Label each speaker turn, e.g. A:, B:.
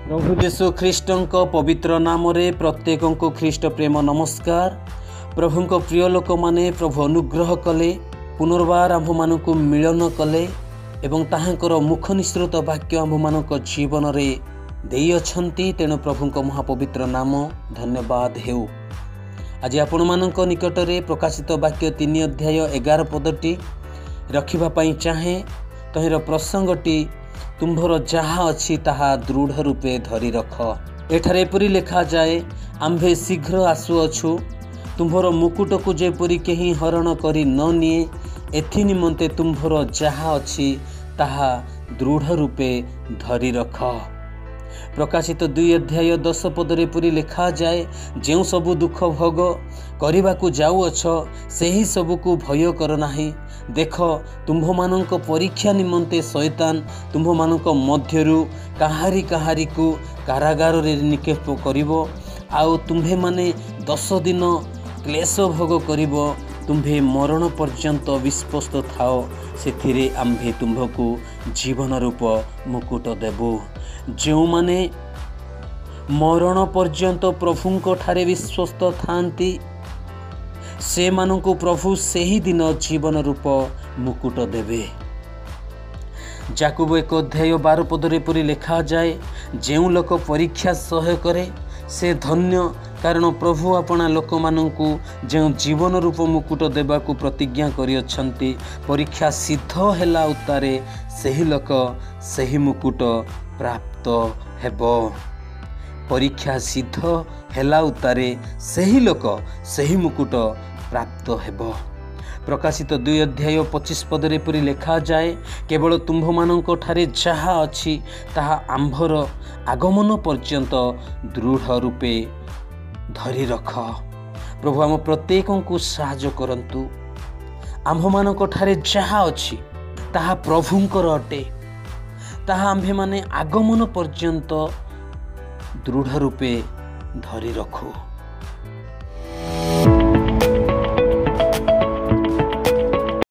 A: ପ୍ରଭୁ ଯୀଶୁ ଖ୍ରୀଷ୍ଟଙ୍କ ପବିତ୍ର ନାମରେ ପ୍ରତ୍ୟେକଙ୍କୁ ଖ୍ରୀଷ୍ଟ ପ୍ରେମ ନମସ୍କାର। ପ୍ରଭୁଙ୍କ ପ୍ରିୟ ଲୋକମାନେ, ପ୍ରଭୁ ଅନୁଗ୍ରହ କଲେ, ପୁନର୍ବାର ଆମ୍ଭମାନଙ୍କୁ ମିଳନ କଲେ ଏବଂ ତାହାଙ୍କର ମୁଖ ନିଃସୃତ ବାକ୍ୟ ଆମ୍ଭମାନଙ୍କ ଜୀବନରେ ଦେଇଅଛନ୍ତି। ତେଣୁ ପ୍ରଭୁଙ୍କ ମହାପବିତ୍ର ନାମ ଧନ୍ୟବାଦ ହେଉ। ଆଜି ଆପଣମାନଙ୍କ ନିକଟରେ ପ୍ରକାଶିତ ବାକ୍ୟ 3 ଅଧ୍ୟାୟ 11 ପଦଟି ରଖିବା ପାଇଁ ଚାହେଁ। ତହିଁର ପ୍ରସଙ୍ଗଟି ତୁମ୍ଭର ଯାହା ଅଛି ତାହା ଦୃଢ଼ ରୂପେ ଧରି ରଖ। ଏଠାରେ ଏପରି ଲେଖାଯାଏ, ଆମ୍ଭେ ଶୀଘ୍ର ଆସୁଅଛୁ, ତୁମ୍ଭର ମୁକୁଟକୁ ଯେପରି କେହି ହରଣ କରି ନ ନିଏ, ଏଥି ନିମନ୍ତେ ତୁମ୍ଭର ଯାହା ଅଛି ତାହା ଦୃଢ଼ ରୂପେ ଧରି ରଖ। ପ୍ରକାଶିତ 2 ଅଧ୍ୟାୟ 10 ପଦରେ ଏପରି ଲେଖାଯାଏ, ଯେଉଁ ସବୁ ଦୁଃଖ ଭୋଗ କରିବାକୁ ଯାଉଅଛ ସେହି ସବୁକୁ ଭୟ କର ନାହିଁ। ଦେଖ, ତୁମ୍ଭମାନଙ୍କ ପରୀକ୍ଷା ନିମନ୍ତେ ଶୟତାନ ତୁମ୍ଭମାନଙ୍କ ମଧ୍ୟରୁ କାହାରି କାହାରିକୁ କାରାଗାରରେ ନିକ୍ଷେପ କରିବ, ଆଉ ତୁମ୍ଭେମାନେ 10 ଦିନ କ୍ଲେଶ ଭୋଗ କରିବ। ତୁମ୍ଭେ ମରଣ ପର୍ଯ୍ୟନ୍ତ ବିଶ୍ୱସ୍ତ ଥାଅ, ସେଥିରେ ଆମ୍ଭେ ତୁମ୍ଭକୁ ଜୀବନ ରୂପ ମୁକୁଟ ଦେବୁ। ଯେଉଁମାନେ ମରଣ ପର୍ଯ୍ୟନ୍ତ ପ୍ରଭୁଙ୍କ ଠାରେ ବିଶ୍ୱସ୍ତ ଥାଆନ୍ତି, ସେମାନଙ୍କୁ ପ୍ରଭୁ ସେହିଦିନ ଜୀବନ ରୂପ ମୁକୁଟ ଦେବେ। ଯାକୁବ 1 ଅଧ୍ୟାୟ 12 ପଦରେ ଏପରି ଲେଖାଯାଏ, ଯେଉଁ ଲୋକ ପରୀକ୍ଷା ସହ୍ୟ କରେ ସେ ଧନ୍ୟ, କାରଣ ପ୍ରଭୁ ଆପଣା ଲୋକମାନଙ୍କୁ ଯେଉଁ ଜୀବନ ରୂପ ମୁକୁଟ ଦେବାକୁ ପ୍ରତିଜ୍ଞା କରିଅଛନ୍ତି, ପରୀକ୍ଷା ସିଦ୍ଧ ହେଲା ଉତ୍ତାରେ ସେହି ଲୋକ ସେହି ମୁକୁଟ ପ୍ରାପ୍ତ ହେବ। ପରୀକ୍ଷା ସିଦ୍ଧ ହେଲା ଉତ୍ତାରେ ସେହି ଲୋକ ସେହି ମୁକୁଟ ପ୍ରାପ୍ତ ହେବ। ପ୍ରକାଶିତ 2 ଅଧ୍ୟାୟ 25 ପଦରେ ଏପରି ଲେଖାଯାଏ, କେବଳ ତୁମ୍ଭମାନଙ୍କ ଠାରେ ଯାହା ଅଛି ତାହା ଆମ୍ଭର ଆଗମନ ପର୍ଯ୍ୟନ୍ତ ଦୃଢ଼ ରୂପେ ଧରି ରଖ। ପ୍ରଭୁ ଆମ ପ୍ରତ୍ୟେକଙ୍କୁ ସାହାଯ୍ୟ କରନ୍ତୁ। ଆମ୍ଭମାନଙ୍କ ଠାରେ ଯାହା ଅଛି ତାହା ପ୍ରଭୁଙ୍କର ଅଟେ, ତାହା ଆମ୍ଭେମାନେ ଆଗମନ ପର୍ଯ୍ୟନ୍ତ ଦୃଢ଼ ରୂପେ ଧରି ରଖୁ।